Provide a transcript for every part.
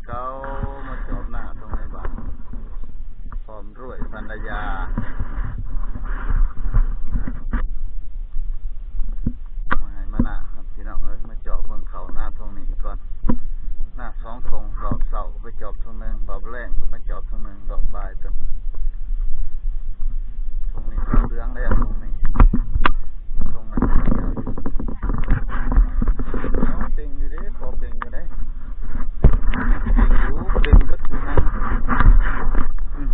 ເຂົາມາຈອບນາຕົງໃນບ້ານ ພ້ອມດ້ວຍພັນລະຍາ ມາໃຫ້ມານາ ພີ່ນ້ອງເອີຍ ມາຈອບເບິ່ງເຂົ້ານາຕົງນີ້ກ່ອນ. ນາສອງຕົງ ລອບເຊົ້າກໍໄປຈອບຕົງໜຶ່ງ ລອບແລງກໍມາຈອບຕົງໜຶ່ງ ລອບບ່າຍຕົງ ຕົງນີ້ເຫຼືອງແລ້ວຕົງນີ້. ຕົງນັ້ນກໍຂຽວຢູ່ ເປັງຢູ່ເດ້ ພໍເປັງຢູ່ເດ້ ເປັງຢູ່ ເປັງເບິດຢູ່ຫັ້ນ. ອືມ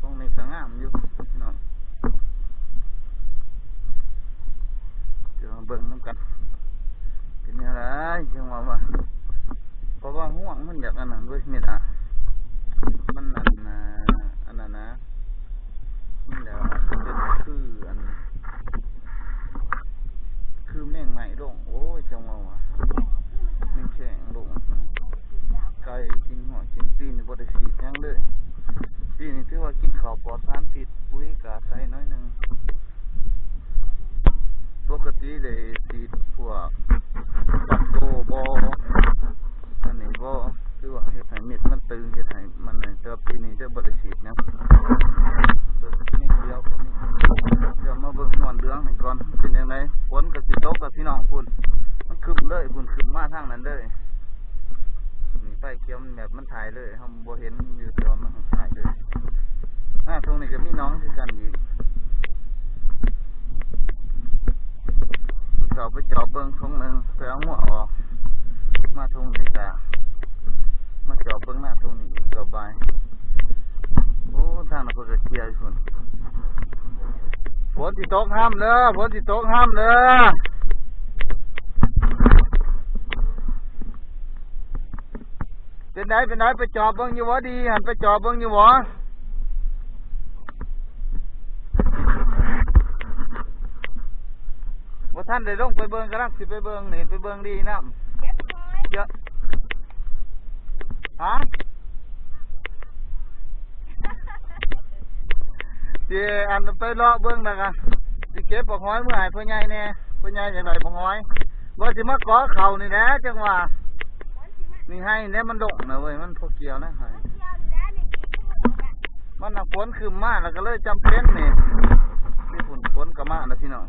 ຕົງນີ້ກໍງາມຢູ່ພີ່ນ້ອງ ດຽວມາເບິ່ງນຳກັນ ເປັນແນວໃດ ຈັ່ງວ່າ ວ່າ ເພາະວ່າຮ່ວງມັນຢາກອັນນັ້ນເວີຍ ເມັດອະ ມັນອັນ ອັນນັ້ນນະ ມັນແບບເປັນຄືອັນ ຄືແມງໄມ້ລົງ ໂອ້ຍ ຈັ່ງວ່າວ່າ ແມງແຂ້ງລົງ ໄກ່ກິນຫົວກິນຕີນ ບໍ່ໄດ້ສີດຫຍັງເລີຍ. ປີນີ້ຖືວ່າກິນເຂົ້າປອດສານພິດ ປຸ໋ຍກະໃສ່ໜ້ອຍໜຶ່ງ. ປົກກະຕິໄດ້ສີດພວກບັກໂຕບໍ່ ອັນນີ້ບໍ່ ຄືວ່າເຮັດໃຫ້ເມັດມັນຕຶງ ເຮັດໃຫ້ມັນນັ້ນ ແຕ່ວ່າປີນີ້ຈະບໍ່ໄດ້ສີດຫຍັງ ເອີ ນີ້ຂຽວກໍມີ. ດຽວມາເບິ່ງຮວງເຫຼືອງໃຫ້ກ່ອນ ເປັນຈັ່ງໃດ. ຝົນກໍຊິຕົກແລ້ວພີ່ນ້ອງ ພຸ້ນ ມັນຄຶ້ມເລີຍ ພຸ້ນ ຄຶ້ມມາທາງນັ້ນເລີຍ. ນີ້ໄຟຂຽວ ມັນແບບມັນຖ່າຍເລີຍ ເຮົາບໍ່ເຫັນຢູ່ ແຕ່ວ່າມັນຖ່າຍເລີຍ. ນາຕົງນີ້ກໍມີໜອງຄືກັນອີກ ເຊົ້າໄປຈອບເບິ່ງຕົງໜຶ່ງ ໄປເອົາງົວອອກ ມາຕົງນີ້ກໍມາຈອບເບິ່ງນາຕົງນີ້ອີກ ລອບບ່າຍ. ໂອ້ ທາງນັ້ນເພິ່ນກໍເຈຍຢູ່ພຸ້ນ. ຝົນຊິຕົກຫ້າມເດີ ຝົນຊິຕົກຫ້າມເດີ. ເປັນໃດ ເປັນໃດ ໄປຈອບເບິ່ງຢູ່ບໍ່? ດີຫັ້ນ ໄປຈອບເບິ່ງຢູ່ບໍ່? ບໍ່ທັນໄດ້ລົງໄປເບິ່ງ ກຳລັງຊິໄປເບິ່ງນີ້ ໄປເບິ່ງດີນຳ. ເກັບຫອຍ ເຈົ້າ ຮະ? ຊິອັນໄປເລາະເບິ່ງ ແລ້ວກະຊິເກັບບັກຫອຍເມືອໃຫ້ພໍ່ໃຫຍ່ແດ່ ພໍ່ໃຫຍ່ຢາກໄດ້ບັກຫອຍ. ວ່າຊິມາເກາະເຂົ້ານີ້ແຫຼະ ຈັ່ງວ່າ ນີ້ໄຮ່ແດ່ ມັນດົງນະເວີຍ ມັນພໍກ່ຽວນະ ມັນນະຝົນຄຶ້ມມາ ແລ້ວກໍເລີຍຈຳເປັນນີ້ ນີ້ ຝົນ ຝົນກໍມາແລ້ວພີ່ນ້ອງ.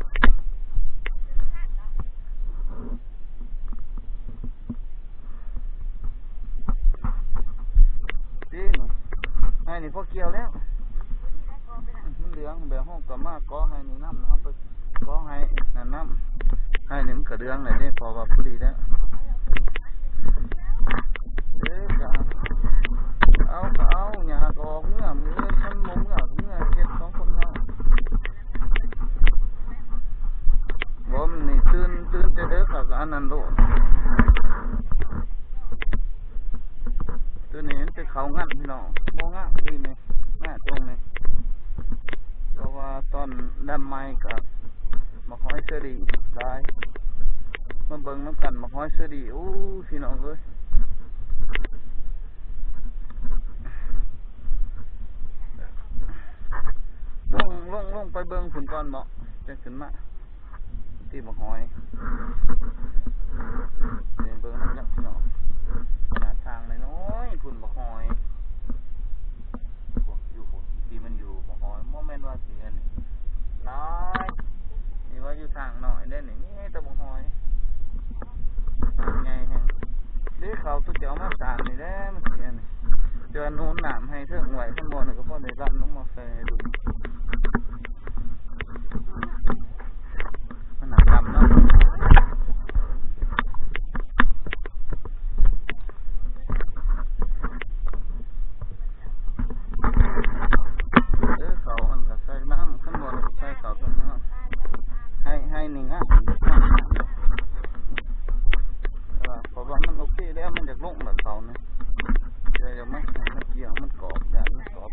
ນີ້ ໄຮ່ນີ້ພໍກ່ຽວແລ້ວ ມັນເຫຼືອງ ແບບເຮົາກໍມາເກາະໄຮ່ນີ້ນຳ ເຮົາໄປເກາະໄຮ່ນັ້ນນຳ ໄຮ່ນີ້ມັນກໍເຫຼືອງແລ້ວເດ້ ເພາະວ່າພໍດີແລ້ວ. ເອີ ກໍເອົາ ກໍເອົາ ຫຍ້າກໍອອກເມືອ ມື້ອື່ນຄັນບໍ່ເມືອ ກໍເມືອເຮັດສອງຄົນເຮົາ. ບໍ່ ມັນນີ້ຕື່ນ ຕື່ນແຕ່ເດີ ເຂົາກໍອັນນັ້ນໂລດ. ຕົວນີ້ມັນເປັນເຂົ້າງັນພີ່ນ້ອງ ບໍ່ງາມປີນີ້ ນາຕົງນີ້ ເພາະວ່າຕອນດຳໃໝ່ກໍໝາກຫອຍເຊີຣີຫຼາຍ. ມາເບິ່ງນຳກັນ ໝາກຫອຍເຊີຣີ ໂອ້ ພີ່ນ້ອງເອີຍ. ລົງ ລົງ ລົງໄປເບິ່ງພຸ້ນກ່ອນເບາະ ຈັ່ງຂຶ້ນມາຕີບັກຫອຍ. ນີ້ເບິ່ງນຳກັນພີ່ນ້ອງ ຂະໜາດທາງນ້ອຍໆ ພຸ້ນບັກຫອຍ ພວກຢູ່ພຸ້ນ ທີ່ມັນຢູ່ບັກຫອຍ ບໍ່ແມ່ນວ່າຊິອັນນີ້ຫຼາຍ ນີ້ວ່າຢູ່ທາງນ້ອຍເດ້ນີ້ ມີແຕ່ບັກຫອຍ ຫາກໃຫຍ່ແຮງເດ້. ເຂົາຕົວຈະເອົາມາສາງນີ້ແຫຼະ ມັນຊິອັນນີ້ ຈະໜູນນ້ຳໃຫ້ເທິງໄວ້ ຄັນບໍ່ນີ້ກໍພໍໄດ້ລຳລົງມາໃສ່ໃຫ້ດຸ່ມ ມັນໜ້າດຳເນາະ. ເອີ ເຂົ້າມັນກໍໃສ່ນ້ຳ ຄັນບໍ່ກໍໃສ່ເຂົ້າເທິງເນາະ ໃຫ້ ໃຫ້ນີ້ງາມ ເອີ ເພາະວ່າມັນໂອເຄແລ້ວ ມັນຢາກລົງແລ້ວເຂົ້ານີ້ ດຽວຢາກມາໃຫ້ມັນກ່ຽວ ມັນກອບ ຢ້ານມັນກອບ.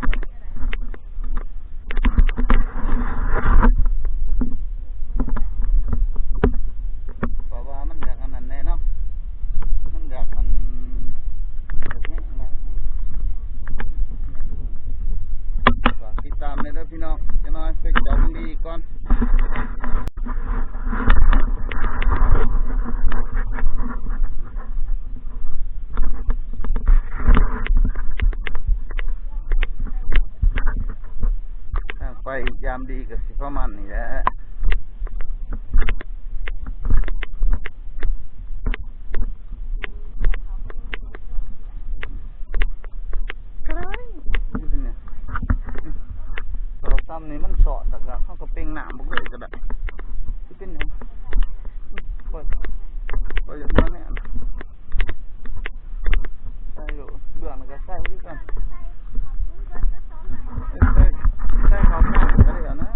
າມດີກໍຊິປະມານນີ້ແຫຼະ. ໂທລະສັບນີ້ມັນຊອດ ແລ້ວກໍເຮົາກໍເປັ່ງນ້ຳເບິ່ງເລີຍກໍໄດ້. ຊິເປັນຫຍັງ? ຂ້ອຍ ຂ້ອຍຢາກມາແນມ. ໃສ່ໂລດ ເບື້ອງນັ້ນກໍໃສ່ຄືກັນ. ໃສ່ ໃສ່ເຂົ້າຂ້າງກໍໄດ້ນະ.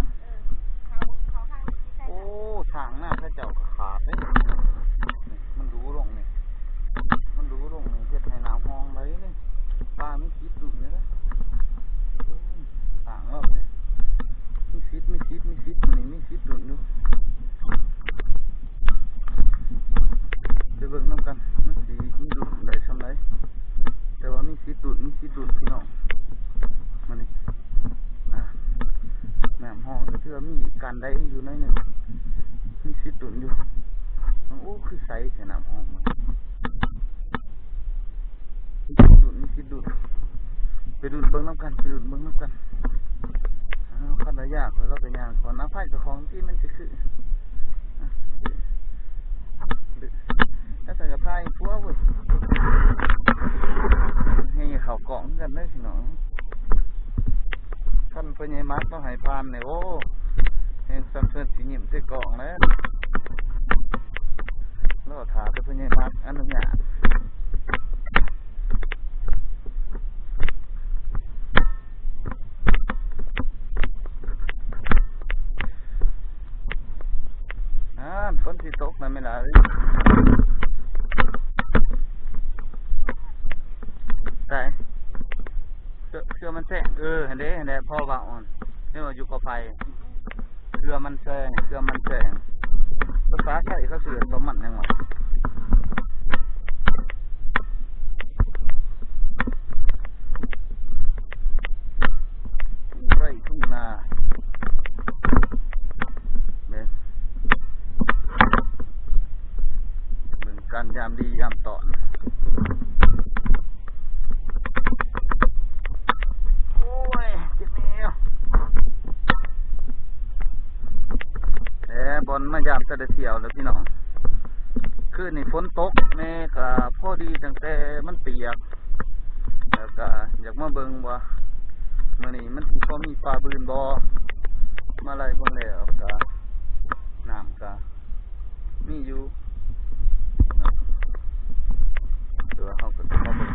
ໂອ້ ສາງນາເຂົາເຈົ້າກໍຂາດເດ້. ນີ້ ມັນດູລົງນີ້ ມັນດູລົງນີ້ ເຮັດໃຫ້ນ້ຳຮ່ອງໄດ້ນີ້. ປາມີສິດດຸນຢູ່ເດ້. ໂອ້ຍ ສ້າງແລ້ວເດ້. ມີສິດ ມີສິດ ມີສິດ ນີ້ມີສິດດຸນຢູ່. ໄປເບິ່ງນຳກັນ ມັນຊິມີດຸນໄດ້ຊ່ຳໃດ. ແຕ່ວ່າມີສິດດຸນ ມີສິດດຸນ ພີ່ນ້ອງ. ມານີ້ ອ່າ ນ້ຳຮ່ອງກໍຖືວ່າມີການໄດ້ຢູ່ໜ້ອຍໜຶ່ງ ມີສິດດຸນຢູ່. ໂອ້ ຄືໃສແທ້ນ້ຳຮ່ອງມັນ. ມີສິດດຸນ ມີສິດດຸນ. ໄປດຸນເບິ່ງນຳກັນ ໄປດຸນເບິ່ງນຳກັນ. ອ້າວ ຄັນວ່າຢາກ ຂ້ອຍລາວໄປຍ່າງກ່ອນ. ອາ ໄຟເຈົ້າຂອງທີ່ມັນຊິຄື ແລ້ວໃສ່ກະຖ່າຍຄົວເວີຍ. ເຮີເຂົ້າກ້ອງຄືກັນເດີພີ່ນ້ອງ. ຄັນພໍ່ໃຫຍ່ໝາກມາໃຫ້ຜ່ານນີ້ ໂອ້ ແຮງສັນເຊີນຊິຍິ້ມໃສ່ກ້ອງແລ້ວ. ລໍຖ້າແຕ່ພໍ່ໃຫຍ່ໝາກອະນຸຍາດ. ອ່າ ຝົນຊິຕົກນະແມ່ນລະ. ໃສ? ເຄືອ ເຄືອມັນແຊງ. ເອີ ຫັ້ນເດ້ ຫັ້ນແຫຼະ ພໍເວົ້າ ເຫັນບໍ່ ຢູ່ກໍໄຜ່. ເຄືອມັນແຊງ ເຄືອມັນແຊງ. ພາສາໄທເຂົາຊິເອີ້ນວ່າມັນຫຍັງວະ? ໄຮ່ທົ່ງນາ. ເບິ່ງ ເບິ່ງການຍາມດີຍາມຕອນ. ໂອ້ຍ ເຈັບແອວ. ແຕ່ບ່ອນມາຢາມແຕ່ລະທ່ຽວແລ້ວພີ່ນ້ອງ. ຄືນນີ້ຝົນຕົກແນ່ກໍພໍດີ ຕັ້ງແຕ່ມັນປຽກ ແລ້ວກໍຢາກມາເບິ່ງວ່າມື້ນີ້ມັນຊິພໍມີປາບືນບໍ່. ມາໄລ່ເບິ່ງແລ້ວກໍນ້ຳກໍ ມີຢູ່ເນາະ ແຕ່ວ່າເຮົາກໍຕ້ອງມາເບິ່ງ.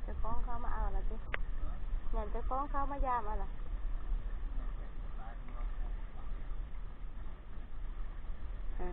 ເຈົ້າຂອງເຂົາມາເອົາລະຕິ? ແມ່ນເຈົ້າຂອງເຂົາມາຢາມເອົາລະ? ເອີ.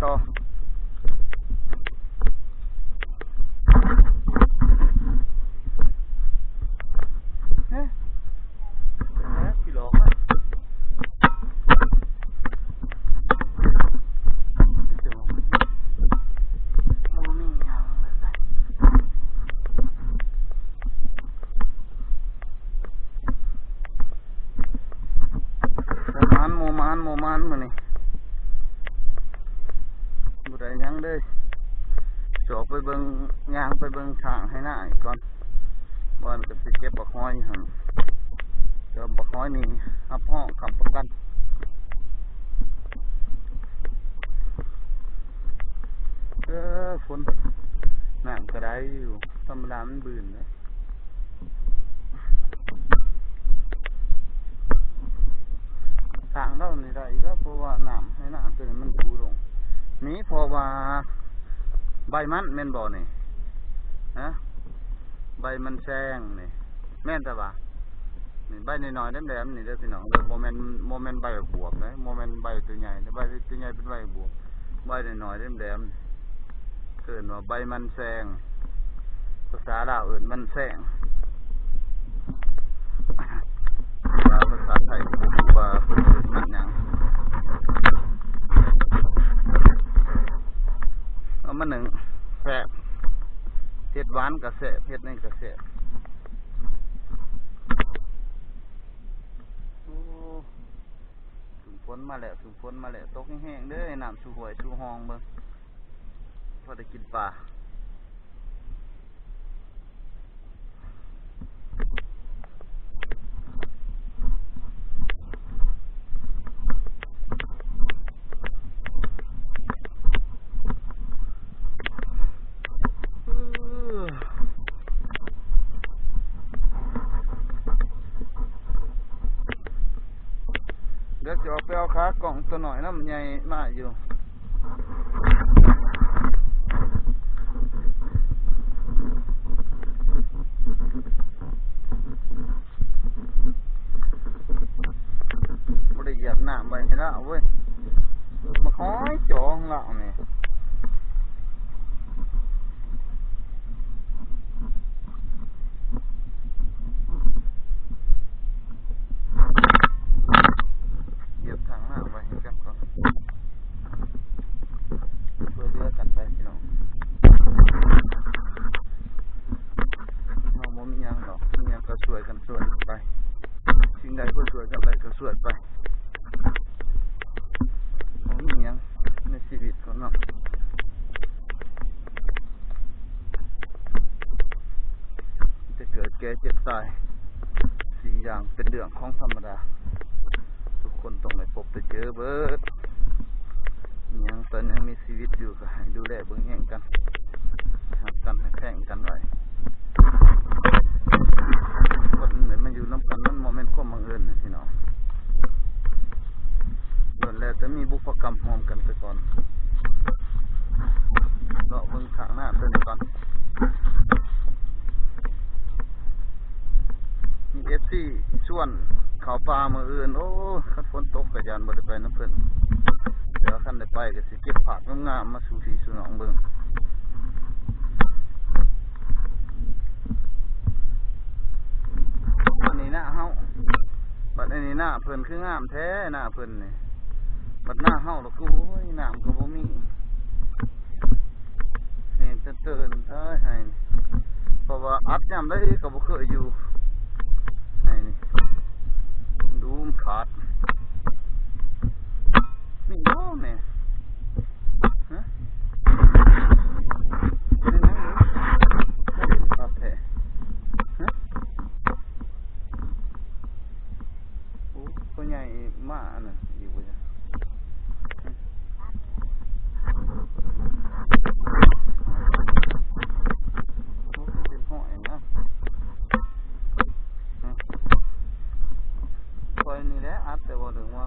ຕໍ່ ເອີ ຊິຫຼອກ ບໍ່ມີຫຍັງເລີຍ ບໍ່ໝານ ບໍ່ໝານ ບໍ່ໝານມື້ນີ້ ບໍ່ໄດ້ຫຍັງເລີຍ ຈະອອກໄປເບິ່ງ ຍ່າງໄປເບິ່ງທາງໄຮ່ນາອີກກ່ອນ ບ່ອນກໍຊິເກັບບັກຫອຍຫັ້ນ ແຕ່ວ່າບັກຫອຍນີ້ຮັບຮອງຄ້ຳປະກັນ. ເອີ ຝົນ ນ້ຳກໍໄດ້ຢູ່ ທຳມະດາມັນບືນເດ້ ທາງເຮົານີ້ໄດ້ຢູ່ແລ້ວ ເພາະວ່ານ້ຳໃຫ້ນ້ຳໂຕນີ້ມັນດູລົງ ນີ້ ເພາະວ່າໃບມັນແມ່ນບໍ່ນີ້ ຮະ ໃບມັນແຊງນີ້ ແມ່ນແຕ່ວ່າ ນີ້ໃບນ້ອຍໆແຫຼມໆນີ້ເດີພີ່ນ້ອງເດີ ບໍ່ແມ່ນ ບໍ່ແມ່ນໃບບວບເດີ ບໍ່ແມ່ນໃບໂຕໃຫຍ່ເດີ ໃບໂຕໃຫຍ່ເປັນໃບບວບ ໃບນ້ອຍໆແຫຼມໆ ເອີ້ນວ່າໃບມັນແຊງ ພາສາລາວເອີ້ນມັນແຊງ ແຕ່ວ່າພາສາໄທບໍ່ຮູ້ວ່າເພິ່ນເອີ້ນມັນຫຍັງ ເອົາມາໜຶ້ງແຊບ ເຮັດຫວານກໍແຊບ ເຮັດຫຍັງກໍແຊບ. ໂອ້ ຊຸມຝົນມາແລ້ວ ຊຸມຝົນມາແລ້ວ ຕົກແຮງໆເດີ ນ້ຳສູ່ຫ້ວຍສູ່ຮ່ອງເບິ່ງ ພໍໄດ້ກິນປາ. ດຽວຈະອອກໄປເອົາຂາກ້ອງຕົວນ້ອຍນຳໃຫຍ່ມາຢູ່ ບໍ່ໄດ້ຢຽບນ້ຳໄວ້ໃຫ້ລາວເວີຍ ບັກຫອຍຈ່ອງລາວນີ້ ຢຽບຖັງນ້ຳໄວ້ໃຫ້ກັນກ່ອນ ຊ່ວຍເຫຼືອກັນໄປພີ່ນ້ອງ ເຮົາບໍ່ມີຫຍັງດອກ ມີຫຍັງກໍຊ່ວຍກັນຊ່ວຍໄປ ສິ່ງໃດເພື່ອຊ່ວຍກັນໄດ້ກໍຊ່ວຍໄປ ບໍ່ມີຫຍັງໃນຊີວິດຄົນເຮົາ ມີແຕ່ເກີດແກ່ເຈັບຕາຍ ສີ່ຢ່າງເປັນເລື່ອງຂອງທຳມະດາ ທຸກຄົນຕ້ອງໄດ້ພົບໄດ້ເຈີເບີດ ມີຫຍັງຕອນຍັງມີຊີວິດຢູ່ກໍໃຫ້ດູແລເບິ່ງແຍງກັນ ຮັກກັນ ໃຫ້ແພງກັນໄວ້ ຄົນໄດ້ມາຢູ່ນຳກັນ ມັນບໍ່ແມ່ນຄວາມບັງເອີນນະພີ່ນ້ອງ ລ້ວນແລ້ວແຕ່ມີບຸບພະກຳຮ່ວມກັນແຕ່ກ່ອນ ເລາະເບິ່ງຂ້າງໜ້າເພິ່ນກ່ອນ ມີເອັຟຊີຊວນເຂົ້າປ່າມື້ອື່ນ ໂອ້ ຄັນຝົນຕົກກໍຢ້ານບໍ່ໄດ້ໄປນຳເພິ່ນ ແຕ່ວ່າຄັນໄດ້ໄປກໍຊິເກັບພາບງາມໆມາສູ່ພີ່ສູ່ນ້ອງເບິ່ງ ອັນນີ້ນາເຮົາ ບັດອັນນີ້ນາເພິ່ນຄືງາມແທ້ ນາເພິ່ນນີ້ ບັດນາເຮົາລະ ໂອ້ຍ ນ້ຳກໍບໍ່ມີ ແຫ້ງເຕີນໆ ຕາຍ ໄຮ່ນີ້ ເພາະວ່າອັດຍາມໃດກໍບໍ່ເຄີຍຢູ່ ໄຮ່ນີ້ ດູມັນຂາດ ມີບໍ່ແມ່ ຮະ ແມ່ນຫຍັງນີ້ ຄັກແທ້ ຮະ ໂອ້ ພໍ່ໃຫຍ່ມາອັນນັ້ນອີກບໍ່ຈັກ ໂອ້ ເປັນຫ້ອຍນະ ຮະ ຂ້ອຍນີ້ແຫຼະອັດ ແຕ່ວ່າເລື່ອງວ່າ